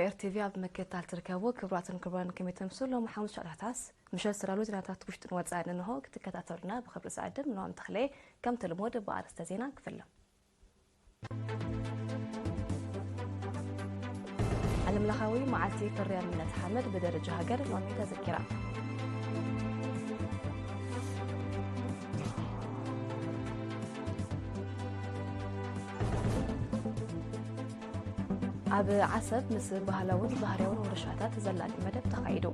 ኤር ቲቪ ኣብ ምክትታል ትርከቡ ክቡራትን ክቡራን፣ ከመይ ትምስሉ? ሎሚ ሓሙስ ሸዓተ ታሕሳስ ምሸት ዝተዳለዉ ዜናታት ውሽጥን ወጻእን እንሆ፣ ክትከታተሉና ብኽብሪ ዝዕድም ኖኣም ተኽለ። ከምቲ ልሙድ ብኣርእስተ ዜና ክፍሎም። ዓለምለኻዊ መዓልቲ ፍርያምነት ሓመድ ብደረጃ ሃገር ሎሚ ተዘኪራ። ኣብ ዓሰብ ምስ ባህላውን ባህርያውን ውርሻታት ዘላሊ መደብ ተኻይዱ።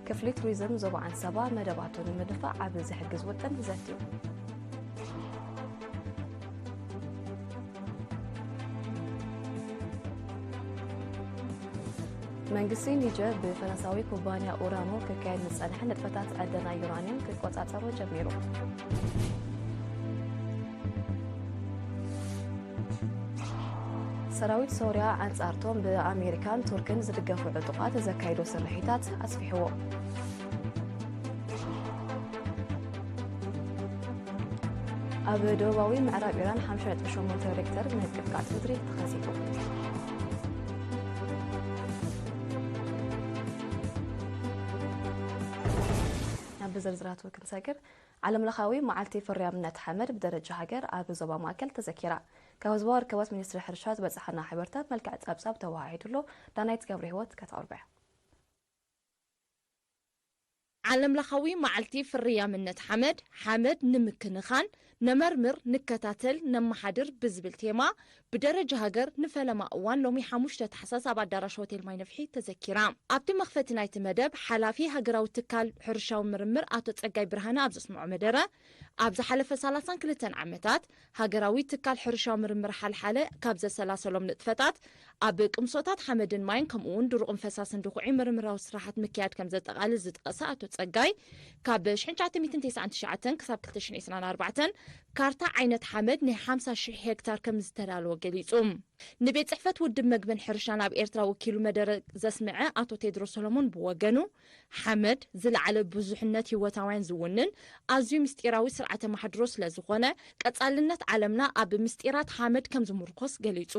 ክፍሊ ቱሪዝም ዞባ ዓንሰባ መደባቱ ንምድንፋዕ ኣብ ዝሕግዝ ውጥን ዘትዩ። መንግስቲ ኒጀር ብፈረንሳዊ ኩባንያ ኡራኖ ክካየድ ዝጸንሐ ንጥፈታት ዕደና ዩራኒየም ክቆጻጸሮ ጀሚሩ። ሰራዊት ሶርያ ኣንጻርቶም ብኣሜሪካን ቱርክን ዝድገፉ ዕጡቓት ዘካይዶ ስርሒታት ኣስፊሕዎ። ኣብ ደቡባዊ ምዕራብ ኢራን ሓሙሽተ ነጥቢ ሸሞንተ ሬክተር ምንቅጥቃጥ ምድሪ ተኸሲቱ። ናብ ዝርዝራቱ ክንሰግር፣ ዓለምለኻዊ መዓልቲ ፍርያምነት ሓመድ ብደረጃ ሃገር ኣብ ዞባ ማእከል ተዘኪራ። ካብ ህዝባዊ ርክባት ሚኒስትሪ ሕርሻ ዝበጽሓና ሓበሬታ ብመልክዕ ጸብጻብ ተወሃሂዱሉ። ዳናይት ገብረ ህይወት ከተቕርቦ እያ። ዓለምለኻዊ መዓልቲ ፍርያምነት ሓመድ፣ ሓመድ ንምክንኻን፣ ነመርምር፣ ንከታተል፣ ነመሓድር ብዝብል ቴማ፣ ብደረጃ ሃገር ንፈለማ እዋን ሎሚ ሓሙሽተ ታሕሳስ ኣብ ኣዳራሽ ሆቴል ማይ ነፍሒ ተዘኪራ። ኣብቲ መኽፈቲ ናይቲ መደብ፣ ሓላፊ ሃገራዊ ትካል ሕርሻዊ ምርምር ኣቶ ጸጋይ ብርሃነ ኣብ ዘስምዖ መደረ፣ ኣብ ዝሓለፈ ሰላሳን ክልተን ዓመታት፣ ሃገራዊ ትካል ሕርሻዊ ምርምር ሓልሓለ ካብ ዘሰላሰሎም ንጥፈታት፣ ኣብ ቅምሶታት ሓመድን ማይን ከምኡ እውን ድሩቕን ፈሳስን ድኹዒ ምርምራዊ ስራሓት ምክያድ ከም ዘጠቓልል ዝጠቐሰ ኣቶ ጸጋይ፣ ካብ ሽሕን ትሽዓተ ሚእትን ተስዓን ትሽዓተን ክሳብ ክልተ ሽሕን ዕስራን ኣርባዕተን ካርታ ዓይነት ሓመድ ናይ ሓምሳ ሽሕ ሄክታር ከም ዝተዳለወ ገሊጹ። ንቤት ጽሕፈት ውድብ መግብን ሕርሻን ኣብ ኤርትራ ወኪሉ መደረ ዘስምዐ ኣቶ ቴድሮስ ሰሎሞን ብወገኑ፣ ሓመድ ዝለዓለ ብዙሕነት ህይወታውያን ዝውንን ኣዝዩ ምስጢራዊ ስርዓተ ማሕድሮ ስለ ዝኾነ፣ ቀጻልነት ዓለምና ኣብ ምስጢራት ሓመድ ከም ዝምርኮስ ገሊጹ።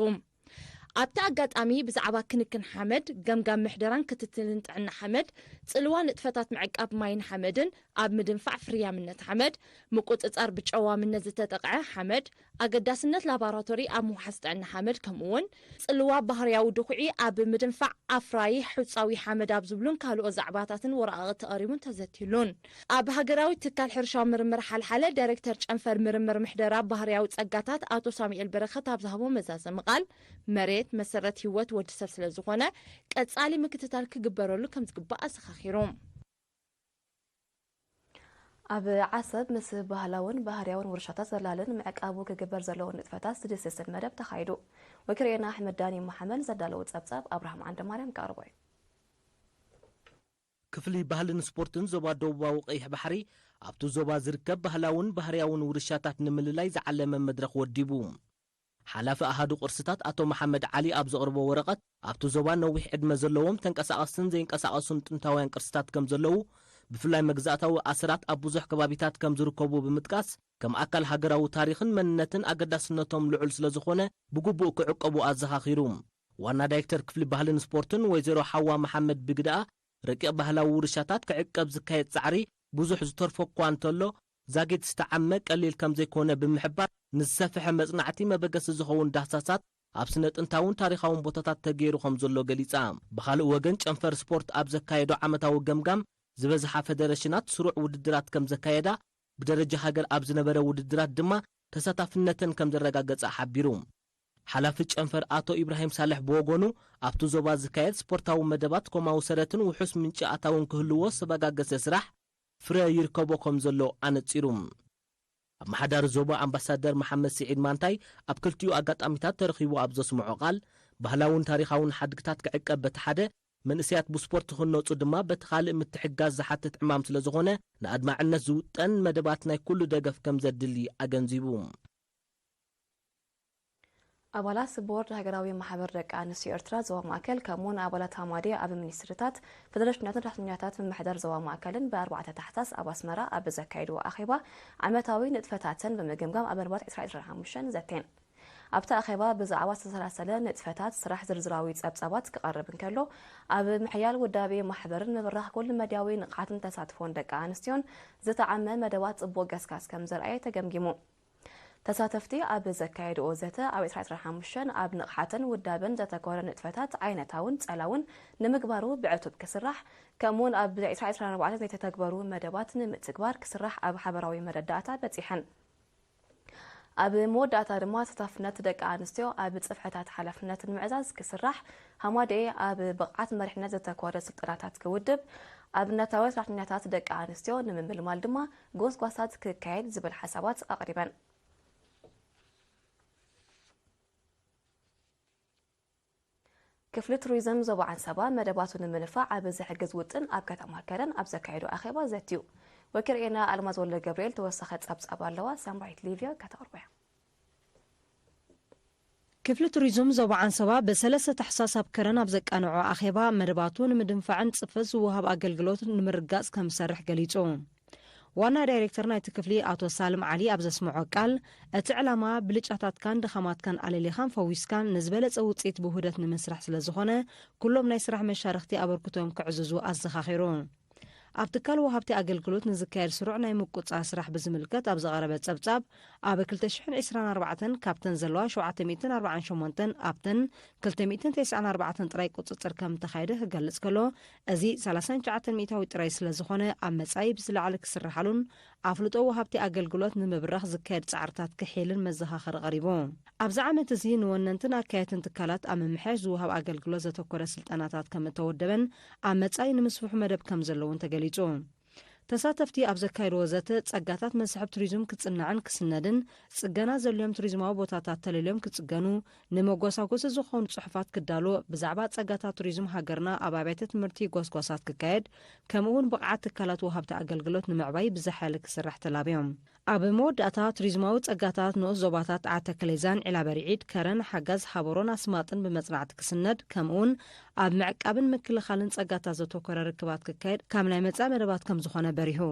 ኣብቲ ኣጋጣሚ ብዛዕባ ክንክን ሓመድ፣ ገምጋም ምሕደራን ክትትልን ጥዕና ሓመድ፣ ጽልዋ ንጥፈታት ምዕቃብ ማይን ሓመድን ኣብ ምድንፋዕ ፍርያምነት ሓመድ፣ ምቁጽጻር ብጨዋምነት ዝተጠቕዐ ሓመድ፣ ኣገዳስነት ላቦራቶሪ ኣብ ምውሓስ ጥዕና ሓመድ፣ ከምኡ'ውን ጽልዋ ባህርያዊ ድኹዒ ኣብ ምድንፋዕ ኣፍራዪ ሑጻዊ ሓመድ ኣብ ዝብሉን ካልኦት ዛዕባታትን ወረቓቕቲ ቀሪቡን ተዘትዩሉን። ኣብ ሃገራዊ ትካል ሕርሻዊ ምርምር ሓልሓለ ዳይሬክተር ጨንፈር ምርምር ምሕደራ ባህርያዊ ጸጋታት ኣቶ ሳሙኤል በረኸት ኣብ ዝሃቦ መዛዘሚ ቃል፣ መሬት መሰረት ህይወት ወዲ ሰብ ስለ ዝኾነ፣ ቀጻሊ ምክትታል ክግበረሉ ከም ዝግባእ ኣዘኻኺሩ። ኣብ ዓሰብ ምስ ባህላውን ባህርያውን ውርሻታት ዘላልን ምዕቃቡ ክግበር ዘለዎን ንጥፈታት ዝድስስን መደብ ተኻይዱ። ወኪልና ኣሕመድ ዳኒ መሓመድ ዘዳለዎ ጸብጻብ ኣብርሃም ዓንደማርያም ክቐርቦ እዩ። ክፍሊ ባህልን ስፖርትን ዞባ ደቡባዊ ቀይሕ ባሕሪ ኣብቲ ዞባ ዝርከብ ባህላውን ባህርያውን ውርሻታት ንምልላይ ዝዓለመ መድረኽ ወዲቡ። ሓላፊ ኣሃዱ ቅርስታት ኣቶ መሓመድ ዓሊ ኣብ ዘቕርቦ ወረቐት፣ ኣብቲ ዞባ ነዊሕ ዕድመ ዘለዎም ተንቀሳቐስትን ዘይንቀሳቐሱን ጥንታውያን ቅርስታት ከም ዘለዉ፣ ብፍላይ መግዛእታዊ ኣሰራት ኣብ ብዙሕ ከባቢታት ከም ዝርከቡ ብምጥቃስ፣ ከም ኣካል ሃገራዊ ታሪኽን መንነትን ኣገዳስነቶም ልዑል ስለ ዝኾነ፣ ብግቡእ ክዕቀቡ ኣዘኻኺሩ። ዋና ዳይሬክተር ክፍሊ ባህልን ስፖርትን ወይዘሮ ሓዋ መሓመድ ብግደኣ፣ ረቂቕ ባህላዊ ውርሻታት ክዕቀብ ዝካየድ ጻዕሪ ብዙሕ ዝተርፎ እኳ እንተሎ፣ ዛጊት ዝተዓመ ቀሊል ከም ዘይኮነ ብምሕባር፣ ንዝሰፍሐ መጽናዕቲ መበገሲ ዝኸውን ዳህሳሳት ኣብ ስነ ጥንታውን ታሪኻውን ቦታታት ተገይሩ ከም ዘሎ ገሊጻ። ብኻልእ ወገን፣ ጨንፈር ስፖርት ኣብ ዘካየዶ ዓመታዊ ገምጋም፣ ዝበዝሓ ፈደረሽናት ስሩዕ ውድድራት ከም ዘካየዳ፣ ብደረጃ ሃገር ኣብ ዝነበረ ውድድራት ድማ ተሳታፍነተን ከም ዘረጋገጻ ሓቢሩ። ሓላፊ ጨንፈር ኣቶ ኢብራሂም ሳልሕ ብወገኑ፣ ኣብቲ ዞባ ዝካየድ ስፖርታዊ መደባት ኮማዊ ሰረትን ውሑስ ምንጪ ኣታውን ክህልዎ ዝተበጋገሰ ስራሕ ፍረ ይርከቦ ከም ዘሎ ኣነጺሩ። ኣመሓዳሪ ዞባ ኣምባሳደር መሓመድ ስዒድ ማንታይ ኣብ ክልቲኡ ኣጋጣሚታት ተረኺቡ ኣብ ዘስምዖ ቃል፣ ባህላውን ታሪኻውን ሓድግታት ክዕቀብ በቲ ሓደ፣ መንእሰያት ብስፖርት ክህነጹ ድማ በቲ ካልእ ምትሕግጋዝ ዝሓትት ዕማም ስለ ዝኾነ፣ ንኣድማዕነት ዝውጠን መደባት ናይ ኩሉ ደገፍ ከም ዘድሊ ኣገንዚቡ። ኣባላት ቦርድ ሃገራዊ ማሕበር ደቂ ኣንስትዮ ኤርትራ ዞባ ማእከል፣ ከምኡውን ኣባላት ሃማድኤ ኣብ ሚኒስትሪታት፣ ፌደሬሽናትን ሰራሕተኛታት ምምሕዳር ዞባ ማእከልን ብኣርባዕተ ታሕሳስ ኣብ ኣስመራ ኣብ ዘካየድዎ ኣኼባ፣ ዓመታዊ ንጥፈታተን ብምግምጋም ኣብ መደባት ዕስራ ዕስራን ሓሙሽተን ዘተየን። ኣብቲ ኣኼባ ብዛዕባ ዝተሰላሰለ ንጥፈታት ስራሕ ዝርዝራዊ ጸብጻባት ክቐርብ እንከሎ፣ ኣብ ምሕያል ውዳቤ ማሕበርን ምብራኽ ኩሉ መድያዊ ንቕሓትን ተሳትፎን ደቂ ኣንስትዮን ዝተዓመ መደባት ጽቡቕ ገስጋስ ከም ዘርኣየ ተገምጊሙ። ተሳተፍቲ ኣብ ዘካየድዎ ዘተ፣ ኣብ ዕስራ ዕስራን ሓሙሽተን ኣብ ንቕሓትን ውዳበን ዘተኮረ ንጥፈታት ዓይነታውን ጸላውን ንምግባሩ ብዕቱብ ክስራሕ፣ ከምኡውን ኣብ ዕስራ ዕስራን ኣርባዕተን ዘይተተግበሩ መደባት ንምትግባር ክስራሕ ኣብ ሓበራዊ መረዳእታ በጺሐን። ኣብ መወዳእታ ድማ ተሳታፍነት ደቂ ኣንስትዮ ኣብ ጽፍሕታት ሓላፍነት ንምዕዛዝ ክስራሕ፣ ሃማደኤ ኣብ ብቕዓት መሪሕነት ዘተኮረ ስልጠናታት ክውድብ፣ ኣብነታዊ ሰራሕተኛታት ደቂ ኣንስትዮ ንምምልማል ድማ ጎስጓሳት ክካየድ ዝብል ሓሳባት ኣቕሪበን። ክፍሊ ቱሪዝም ዞባ ዓንሰባ መደባቱ ንምንፋዕ ኣብ ዝሕግዝ ውጥን ኣብ ከተማ ከረን ኣብ ዘካየዶ ኣኼባ ዘትዩ። ወኪል ሬና ኣልማዝ ወልደ ገብርኤል ተወሳኺ ጸብጻብ ኣለዋ፣ ሳምራይት ሊቪያ ከተቕርቦ እያ። ክፍሊ ቱሪዝም ዞባ ዓንሰባ ብሰለስተ ታሕሳስ ኣብ ከረን ኣብ ዘቃንዖ ኣኼባ መደባቱ ንምድንፋዕን ጽፈት ዝወሃብ ኣገልግሎት ንምርጋጽ ከም ዝሰርሕ ገሊጹ። ዋና ዳይሬክተር ናይቲ ክፍሊ ኣቶ ሳልም ዓሊ ኣብ ዘስምዖ ቃል፣ እቲ ዕላማ ብልጫታትካን ድኻማትካን ኣለሊኻን ፈዊስካን ንዝበለጸ ውጽኢት ብውህደት ንምስራሕ ስለ ዝኾነ፣ ኩሎም ናይ ስራሕ መሻርኽቲ ኣበርክቶኦም ከዕዝዙ ኣዘኻኺሩ። ኣብ ትካል ወሃብቲ ኣገልግሎት ንዝካየድ ስሩዕ ናይ ምቁጽጻር ስራሕ ብዝምልከት ኣብ ዝቐረበ ጸብጻብ፣ ኣብ ክልተ ሽሕን ዕስራን ኣርባዕተን ካብተን ዘለዋ ሸውዓተ ሚእትን ኣርባዓን ሸሞንተን ኣብተን ክልተ ሚእትን ተስዓን ኣርባዕተን ጥራይ ቁጽጽር ከም እተኻየደ ክገልጽ ከሎ፣ እዚ ሰላሳን ትሽዓተን ሚእታዊ ጥራይ ስለ ዝኾነ፣ ኣብ መጻኢ ብዝለዓለ ክስርሓሉን ኣፍልጦ ወሃብቲ ኣገልግሎት ንምብራኽ ዝካየድ ጻዕርታት ክሕይልን መዘኻኸሪ ቀሪቡ። ኣብዚ ዓመት እዚ ንወነንትን ኣካየድትን ትካላት ኣብ ምምሕያሽ ዝወሃብ ኣገልግሎት ዘተኮረ ስልጠናታት ከም እተወደበን ኣብ መጻኢ ንምስፍሑ መደብ ከም ዘለውን ተገሊጹ። ተሳተፍቲ ኣብ ዘካየድዎ ዘተ፣ ጸጋታት መስሕብ ቱሪዝም ክጽናዕን ክስነድን፣ ጽገና ዘድልዮም ቱሪዝማዊ ቦታታት ተለልዮም ክጽገኑ፣ ንመጓሳጎሲ ዝኾኑ ጽሑፋት ክዳሎ፣ ብዛዕባ ጸጋታት ቱሪዝም ሃገርና ኣብ ኣብያተ ትምህርቲ ጎስጓሳት ክካየድ፣ ከምኡ እውን ብቕዓት ትካላት ወሃብቲ ኣገልግሎት ንምዕባይ ብዝሓ ያለ ክስራሕ ተላብዮም። ኣብ መወዳእታ፣ ቱሪዝማዊ ጸጋታት ንኡስ ዞባታት ዓዲ ተከሌዛን ዒላ በሪዒድ፣ ከረን፣ ሓጋዝ፣ ሃበሮን ኣስማጥን ብመጽናዕቲ ክስነድ፣ ከምኡውን ኣብ ምዕቃብን ምክልኻልን ጸጋታት ዘተኮረ ርክባት ክካየድ ካብ ናይ መጻኢ መደባት ከም ዝኾነ በሪሁ።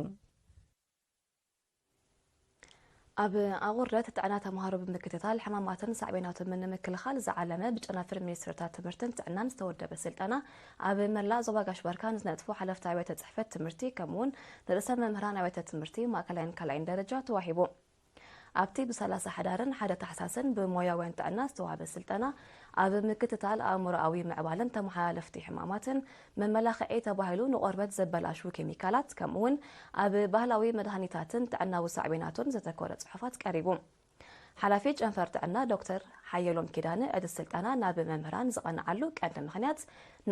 ኣብ ኣቑርደት ጥዕና ተምሃሮ ብምክትታል ሕማማትን ሳዕቤናቶምን ንምክልኻል ዝዓለመ ብጨናፍር ሚኒስትርታት ትምህርትን ጥዕናን ዝተወደበ ስልጠና ኣብ መላእ ዞባ ጋሽ ባርካ ንዝነጥፉ ሓለፍቲ ኣብያተ ጽሕፈት ትምህርቲ ከምኡውን ንርእሰ መምህራን ኣብያተ ትምህርቲ ማእከላይን ካልኣይን ደረጃ ተዋሂቡ። ኣብቲ ብሰላሳ ሕዳርን ሓደ ታሕሳስን ብሞያውያን ጥዕና ዝተዋህበ ስልጠና፣ ኣብ ምክትታል ኣእምሮኣዊ ምዕባለን ተመሓላለፍቲ ሕማማትን መመላኽዒ ተባሂሉ ንቆርበት ዘበላሹ ኬሚካላት፣ ከምኡውን ኣብ ባህላዊ መድሃኒታትን ጥዕናዊ ሳዕቤናቱን ዘተኮረ ጽሑፋት ቀሪቡ። ሓላፊ ጨንፈር ጥዕና ዶክተር ሓየሎም ኪዳነ፣ እቲ ስልጠና ናብ መምህራን ዝቐንዓሉ ቀንዲ ምኽንያት፣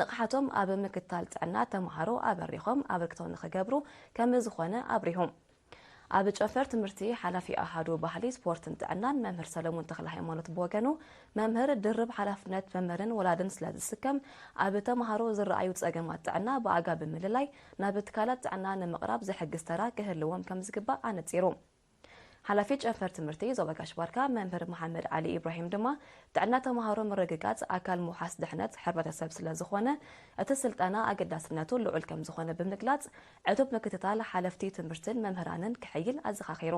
ንቕሓቶም ኣብ ምክትታል ጥዕና ተምሃሮ ኣበሪኾም ኣበርክቶ ንኽገብሩ ከም ዝኾነ ኣብሪሁ። ኣብ ጨንፈር ትምህርቲ ሓላፊ ኣሃዱ ባህሊ፣ ስፖርትን ጥዕናን መምህር ሰለሙን ተኽለሃይማኖት ብወገኑ፣ መምህር ድርብ ሓላፍነት መምህርን ወላድን ስለ ዝስከም፣ ኣብ ተምሃሮ ዝረኣዩ ጸገማት ጥዕና ብኣጋ ብምልላይ ናብ ትካላት ጥዕና ንምቕራብ ዝሕግዝ ተራ ክህልዎም ከም ዝግባእ ኣነጺሩ። ሓላፊ ጨንፈር ትምህርቲ ዞባ ጋሽ ባርካ መምህር መሓመድ ዓሊ ኢብራሂም ድማ፣ ጥዕና ተምሃሮ ምርግጋጽ ኣካል ምውሓስ ድሕነት ሕብረተሰብ ስለ ዝኾነ፣ እቲ ስልጠና ኣገዳስነቱ ልዑል ከም ዝኾነ ብምግላጽ፣ ዕቱብ ምክትታል ሓለፍቲ ትምህርትን መምህራንን ክሕይል ኣዘኻኺሩ።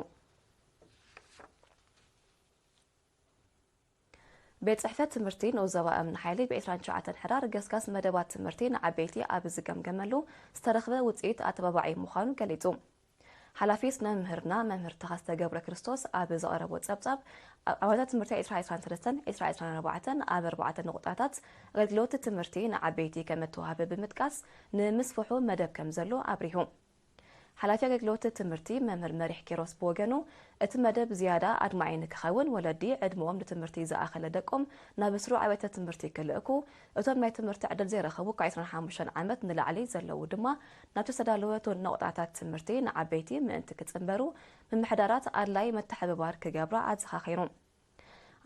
ቤት ጽሕፈት ትምህርቲ ንኡስ ዞባ እምኒ ሓይሊ ብ ዕስራን ትሽዓተን ሕዳር ገስጋስ መደባት ትምህርቲ ንዓበይቲ ኣብ ዝገምገመሉ ዝተረኽበ ውጽኢት ኣተባባዒ ምዃኑ ገሊጹ። ሓላፊ ስነ መምህርና መምህር ተኸስተ ገብረ ክርስቶስ ኣብ ዘቕረቦ ጸብጻብ፣ ኣብ ዓመተ ትምህርቲ ዕስራ ዕስራን ሰለስተን ዕስራ ዕስራን ኣርባዕተን ኣብ ኣርባዕተ ንቑጣታት ኣገልግሎት ትምህርቲ ንዓበይቲ ከም እተዋህበ ብምጥቃስ፣ ንምስፍሑ መደብ ከም ዘሎ ኣብሪሁ። ሓላፊ ኣገልግሎት ትምህርቲ መምህር መሪሕ ኪሮስ ብወገኑ፣ እቲ መደብ ዝያዳ ኣድማዒ ንክኸውን፣ ወለዲ ዕድመኦም ንትምህርቲ ዝኣኸለ ደቆም ናብ ስሩዕ ኣብያተ ትምህርቲ ክልእኩ፣ እቶም ናይ ትምህርቲ ዕድል ዘይረኸቡ ካብ ዕስራን ሓሙሽተን ዓመት ንላዕሊ ዘለዉ ድማ ናብቲ ዝተዳለወ ቱን ነቑጣታት ትምህርቲ ንዓበይቲ ምእንቲ ክጽንበሩ፣ ምምሕዳራት ኣድላይ መተሓብባር ክገብራ ኣዘኻኺሩ።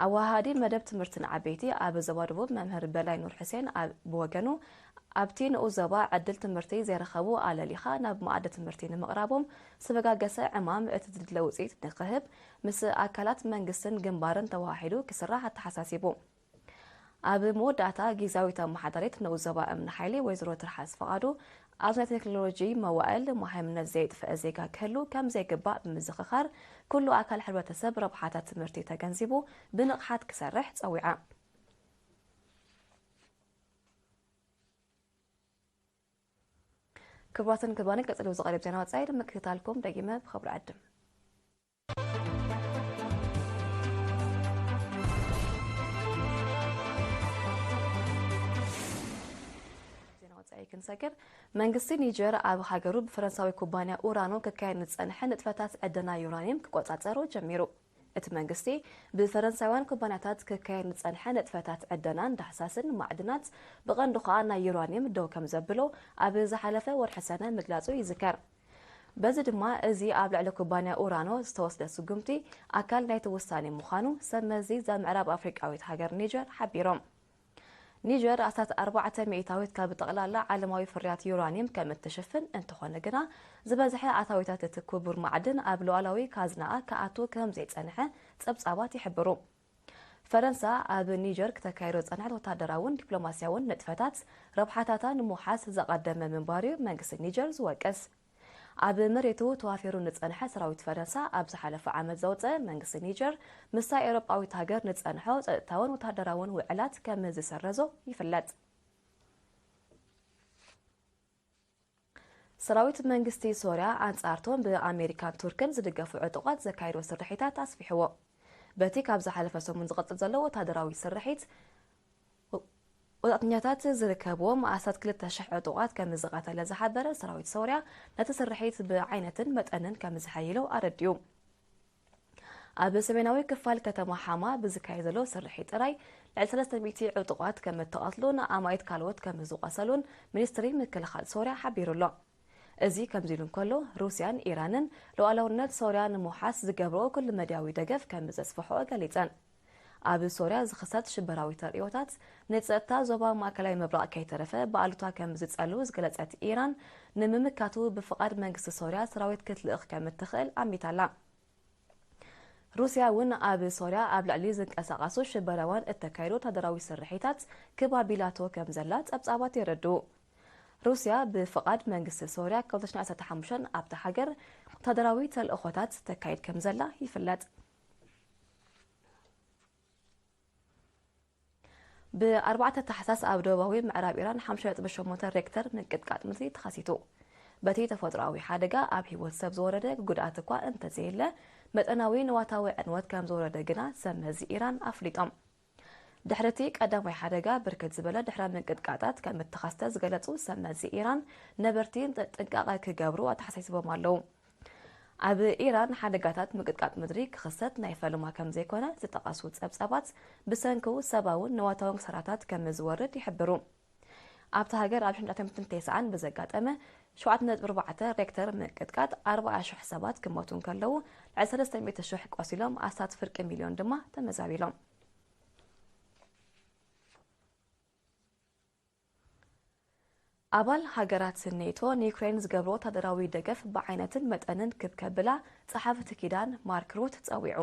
ኣወሃሃዲ መደብ ትምህርቲ ንዓበይቲ ኣብ ዞባ ደቡብ መምህር በላይ ኑር ሕሴን ኣብ ብወገኑ፣ ኣብቲ ንኡስ ዞባ ዕድል ትምህርቲ ዘይረኸቡ ኣለሊኻ ናብ መኣዲ ትምህርቲ ንምቕራቦም ዝተበጋገሰ ዕማም እቲ ዝድለ ውፅኢት ንክህብ ምስ ኣካላት መንግስትን ግንባርን ተወሃሂዱ ክስራሕ ኣተሓሳሲቡ። ኣብ መወዳእታ ግዝያዊት ኣመሓዳሪት ንኡስ ዞባ እምኒ ሓይሊ ወይዘሮ ትርሓስ ፍቓዱ፣ ኣብዚ ናይ ቴክኖሎጂ መዋእል መሃይምነት ዘየጥፈአ ዜጋ ክህሉ ከም ዘይግባእ ብምዝኽኻር፣ ኩሉ ኣካል ሕብረተሰብ ረብሓታት ትምህርቲ ተገንዚቡ ብንቕሓት ክሰርሕ ጸዊዓ። ክቡራትን ክቡራንን፣ ቀጺሉ ዝቐርብ ዜና ወጻኢ ንምክትታልኩም ደጊመ ብኽብሪ ዕድም። ዜና ወጻኢ ክንሰግር፣ መንግስቲ ኒጀር ኣብ ሃገሩ ብፈረንሳዊ ኩባንያ ኡራኖ ክካየድ ዝጸንሐ ንጥፈታት ዕደና ዩራኒየም ክቆጻጸሮ ጀሚሩ። እቲ መንግስቲ ብፈረንሳውያን ኩባንያታት ክካየድ ዝጸንሐ ንጥፈታት ዕደናን ዳህሳስን ማዕድናት፣ ብቐንዱ ኸኣ ናይ ዩራኒየም ደው ከም ዘብሎ ኣብ ዝሓለፈ ወርሒ ሰነ ምግላጹ ይዝከር። በዚ ድማ እዚ ኣብ ልዕሊ ኩባንያ ኡራኖ ዝተወስደ ስጉምቲ ኣካል ናይቲ ውሳኔ ምዃኑ ሰብ መዚ እዛ ምዕራብ ኣፍሪቃዊት ሃገር ኒጀር ሓቢሮም። ኒጀር ኣስታት ኣርባዕተ ሚእታዊት ካብ ጠቕላላ ዓለማዊ ፍርያት ዩራኒየም ከም እትሽፍን፣ እንተኾነ ግና ዝበዝሐ ኣታዊታት እቲ ክቡር ማዕድን ኣብ ሉዓላዊ ካዝናኣ ክኣቱ ከም ዘይጸንሐ ጸብጻባት ይሕብሩ። ፈረንሳ ኣብ ኒጀር ክተካይዶ ዝጸንሐት ወታደራውን ዲፕሎማስያውን ንጥፈታት ረብሓታታ ንምውሓስ ዘቐደመ ምንባር'ዩ መንግስቲ ኒጀር ዝወቅስ። ኣብ መሬቱ ተዋፊሩ ንጸንሐ ሰራዊት ፈረንሳ ኣብ ዝሓለፈ ዓመት ዘውጸ መንግስቲ ኒጀር፣ ምስታ ኤውሮጳዊት ሃገር ንጸንሖ ጸጥታውን ወታደራውን ውዕላት ከም ዝሰረዞ ይፍለጥ። ሰራዊት መንግስቲ ሶርያ ኣንጻርቶም ብኣሜሪካን ቱርክን ዝድገፉ ዕጡቓት ዘካየዶ ስርሒታት ኣስፊሕዎ። በቲ ካብ ዝሓለፈ ሰሙን ዝቐጽል ዘሎ ወታደራዊ ስርሒት፣ ወጻእተኛታት ዝርከብዎም ኣስታት ክልተ ሽሕ ዕጡቓት ከም ዝቐተለ ዝሓበረ ሰራዊት ሶርያ፣ ነቲ ስርሒት ብዓይነትን መጠንን ከም ዝሐይሎ ኣረዲኡ። ኣብ ሰሜናዊ ክፋል ከተማ ሓማ ብዝካየድ ዘሎ ስርሒት ጥራይ ልዕሊ ሰለስተ ሚእቲ ዕጡቓት ከም እተቐትሉን ኣማኢት ካልኦት ከም ዝቖሰሉን ሚኒስትሪ ምክልኻል ሶርያ ሓቢሩ ኣሎ። እዚ ከምዚ ኢሉ እንከሎ፣ ሩስያን ኢራንን ሉዓላውነት ሶርያ ንምውሓስ ዝገብርኦ ኩሉ መዳያዊ ደገፍ ከም ዘስፍሕኦ ገሊጸን። ኣብ ሶርያ ዝኽሰት ሽበራዊ ተርእዮታት ንጸጥታ ዞባ ማእከላይ ምብራቕ ከይተረፈ ብኣሉታ ከም ዝጸሉ ዝገለጸት ኢራን፣ ንምምካቱ ብፍቓድ መንግስቲ ሶርያ ሰራዊት ክትልእኽ ከም እትኽእል ኣሚታ'ላ። ሩስያ እውን ኣብ ሶርያ ኣብ ልዕሊ ዝንቀሳቐሱ ሽበራውያን እተካይዶ ወታደራዊ ስርሒታት ክባቢላቶ ከም ዘላ ጸብጻባት የረድኡ። ሩስያ ብፍቓድ መንግስቲ ሶርያ ካብ ክልተ ሽሕን ዓሰርተ ሓሙሽተን ኣብታ ሃገር ወታደራዊ ተልእኾታት ተካይድ ከም ዘላ ይፍለጥ። ብ4 ታሕሳስ ኣብ ደቡባዊ ምዕራብ ኢራን ሓሙሽተ ነጥቢ ሸሞንተ ሬክተር ምንቅጥቃጥ ምድሪ ተኸሲቱ። በቲ ተፈጥሮኣዊ ሓደጋ ኣብ ህይወት ሰብ ዝወረደ ጉድኣት እኳ እንተዘየለ፣ መጠናዊ ንዋታዊ ዕንወት ከም ዝወረደ ግና ሰብ መዚ ኢራን ኣፍሊጦም። ድሕሪ እቲ ቀዳማይ ሓደጋ፣ ብርክት ዝበለ ድሕረ ምንቅጥቃጣት ከም እተኸስተ ዝገለጹ ሰብ መዚ ኢራን፣ ነበርቲ ጥንቃቐ ክገብሩ ኣተሓሳሲቦም ኣለዉ። ኣብ ኢራን ሓደጋታት ምንቅጥቃጥ ምድሪ ክኽሰት ናይ ፈለማ ከም ዘይኮነ ዝጠቐሱ ጸብጻባት፣ ብሰንኩ ሰብኣውን ንዋታውን ክሳራታት ከም ዝወርድ ይሕብሩ። ኣብታ ሃገር ኣብ ሽሕን ትሽዓተ ሚእትን ተስዓን ብዘጋጠመ ሸውዓተ ነጥቢ ኣርባዕተ ሬክተር ምንቅጥቃጥ ኣርባዓ ሽሕ ሰባት ክሞቱ እንከለዉ፣ ልዕሊ ሰለስተ ሚእቲ ሽሕ ቆሲሎም፣ ኣስታት ፍርቂ ሚልዮን ድማ ተመዛቢሎም። ኣባል ሃገራት ኔቶ ንዩክሬን ዝገብሮ ወታደራዊ ደገፍ ብዓይነትን መጠንን ክብ ከብላ ጸሓፊ እቲ ኪዳን ማርክ ሩት ጸዊዑ።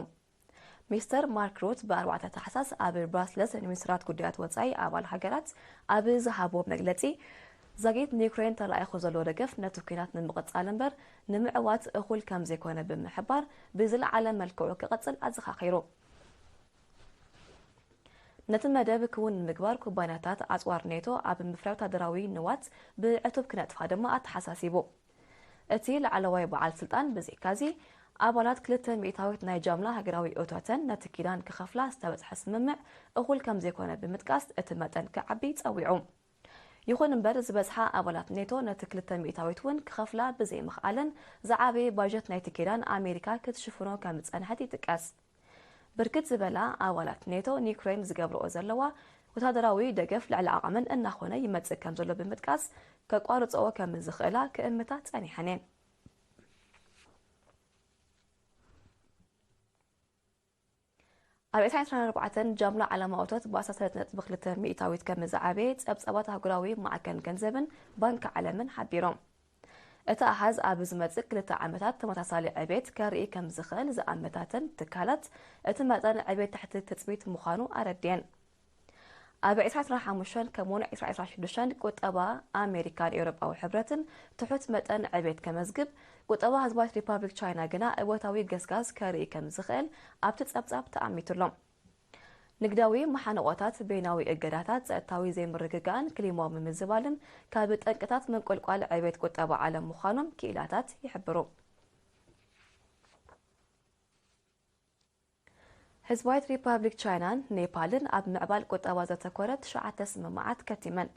ሚስተር ማርክ ሩት ብ4 ታሕሳስ ኣብ ብራስለስ ንሚኒስትራት ጉዳያት ወጻኢ ኣባል ሃገራት ኣብ ዝሃቦ መግለጺ፣ ዛጊት ንዩክሬን ተላኢኹ ዘሎ ደገፍ ነቲ ኲናት ንምቕጻል እምበር ንምዕዋት እኹል ከም ዘይኮነ ብምሕባር፣ ብዝለዓለ መልክዑ ክቕጽል ኣዘኻኺሩ። ነቲ መደብ ክውን ንምግባር፣ ኩባንያታት ኣጽዋር ኔቶ ኣብ ምፍራይ ወታደራዊ ንዋት ብዕቱብ ክነጥፋ ድማ ኣተሓሳሲቡ። እቲ ላዕለዋይ በዓል ስልጣን ብዘይካዚ፣ ኣባላት ክልተ ሚእታዊት ናይ ጃምላ ሃገራዊ እቶተን ነቲ ኪዳን ክኸፍላ ዝተበጽሐ ስምምዕ እኹል ከም ዘይኮነ ብምጥቃስ፣ እቲ መጠን ክዓቢ ጸዊዑ። ይኹን እምበር፣ ዝበዝሓ ኣባላት ኔቶ ነቲ ክልተ ሚእታዊት እውን ክኸፍላ ብዘይምኽኣለን፣ ዝዓበየ ባጀት ናይቲ ኪዳን ኣሜሪካ ክትሽፍኖ ከም ዝጸንሐት ይጥቀስ። ብርክት ዝበላ ኣባላት ኔቶ ንዩክሬን ዝገብርኦ ዘለዋ ወታደራዊ ደገፍ ልዕሊ ዓቐመን እናኾነ ይመጽእ ከም ዘሎ ብምጥቃስ፣ ከቋርጽኦ ከም ዝኽእላ ክእምታ ጸኒሐን እየን። ኣብ ዕስራን ዕስራን ኣርባዕተን ጃምላ ዓለማዊ እቶት ብ ዓሰርተ ክልተ ነጥቢ ክልተ ሚእታዊት ከም ዝዓበየ ጸብጻባት ኣህጉራዊ ማዕከን ገንዘብን ባንኪ ዓለምን ሓቢሮም። እቲ ኣሃዝ ኣብ ዝመጽእ ክልተ ዓመታት ተመሳሳሊ ዕቤት ከርኢ ከም ዝኽእል ዝኣመታተን ትካላት፣ እቲ መጠን ዕቤት ትሕቲ ትጽቢት ምዃኑ ኣረድየን። ኣብ ዕስራን ዕስራን ሓሙሽተን ከምኡውን ዕስራን ዕስራን ሽዱሽተን ቁጠባ ኣሜሪካን ኤውሮጳዊ ሕብረትን ትሑት መጠን ዕቤት ከመዝግብ፣ ቁጠባ ህዝባዊት ሪፓብሊክ ቻይና ግና እወታዊ ገስጋስ ከርኢ ከም ዝኽእል ኣብቲ ጸብጻብ ተኣሚቱ ኣሎ። ንግዳዊ መሓንቖታት፣ በይናዊ እገዳታት፣ ጸጥታዊ ዘይምርግጋእን ክሊማዊ ምምዝባልን ካብ ጠንቅታት መንቆልቋል ዕቤት ቁጠባ ዓለም ምዃኖም ክኢላታት ይሕብሩ። ህዝባዊት ሪፓብሊክ ቻይናን ኔፓልን ኣብ ምዕባል ቁጠባ ዘተኮረ ትሽዓተ ስምምዓት ከቲመን።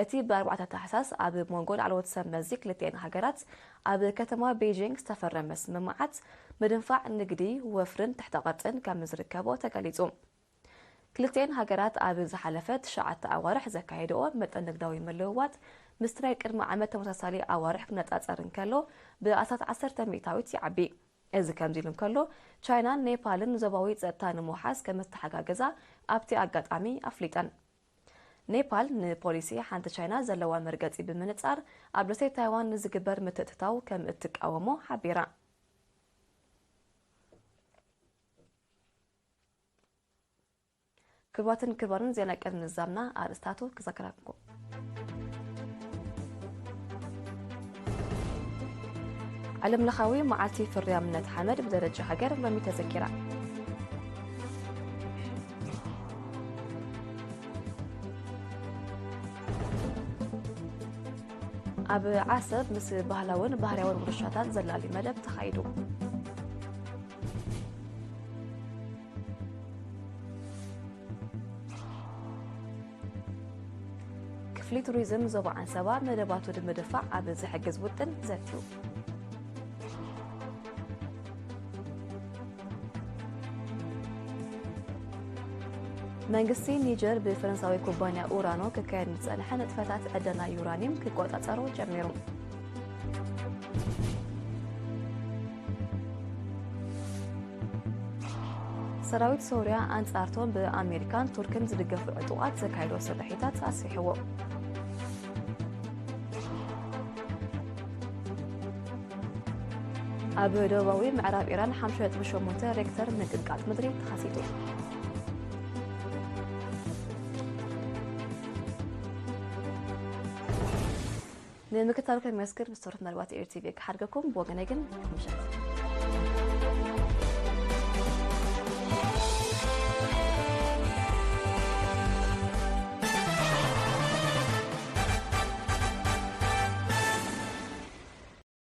እቲ ብ ኣርባዕተ ታሕሳስ ኣብ መንጎ ላዕለዎት ሰብ መዚ ክልቲኤን ሃገራት ኣብ ከተማ ቤይጂንግ ዝተፈረመ ስምምዓት፣ ምድንፋዕ ንግዲ፣ ወፍርን ትሕተ ቅርጽን ከም ዝርከቦ ተገሊጹ። ክልቲኤን ሃገራት ኣብ ዝሓለፈ ትሽዓተ ኣዋርሕ ዘካየድኦ መጠን ንግዳዊ ምልውዋጥ ምስቲ ናይ ቅድሚ ዓመት ተመሳሳሊ ኣዋርሕ ክነጻጸር እንከሎ፣ ብኣስታት ዓሰርተ ሚእታዊት ይዓቢ። እዚ ከምዚ ኢሉ እንከሎ፣ ቻይናን ኔፓልን ዞባዊ ጸጥታ ንምውሓስ ከም ዝተሓጋገዛ ኣብቲ ኣጋጣሚ ኣፍሊጠን። ኔፓል ንፖሊሲ ሓንቲ ቻይና ዘለዋ መርገጺ ብምንጻር፣ ኣብ ደሴት ታይዋን ንዝግበር ምትእትታው ከም እትቃወሞ ሓቢራ። ክቡራትን ክቡራንን፣ ዜና ቅድሚ ምዝዛምና ኣርእስታቱ ክዘክረኩም። ዓለም ለኻዊ መዓልቲ ፍርያምነት ሓመድ ብደረጃ ሃገር ሎሚ ተዘኪራ። ኣብ ዓሰብ ምስ ባህላውን ባህርያውን ውርሻታት ዘላሊ መደብ ተኻይዱ። ክፍሊ ቱሪዝም ዞባ ዓንሰባ መደባቱ ንምድፋዕ ኣብ ዝሕግዝ ውጥን ዘትዩ። መንግስቲ ኒጀር ብፈረንሳዊ ኩባንያ ኡራኖ ክካየድ ንዝጸንሐ ንጥፈታት ዕደና ዩራኒየም ክቆጻጸሮ ጀሚሩ። ሰራዊት ሶርያ ኣንጻርቶም ብኣሜሪካን ቱርክን ዝድገፉ ዕጡቓት ዘካየዶ ስርሒታት ኣስፊሕዎ። ኣብ ደቡባዊ ምዕራብ ኢራን ሓሙሽተ ነጥቢ ሸሞንተ ሬክተር ምንቅጥቃጥ ምድሪ ተኸሲቱ። ንምክትታልኩም የመስግን። ምስ ትኹረት መደባት ኤሪ ቲቪ ክሓድገኩም። ብወገነይ ግን ምሸት።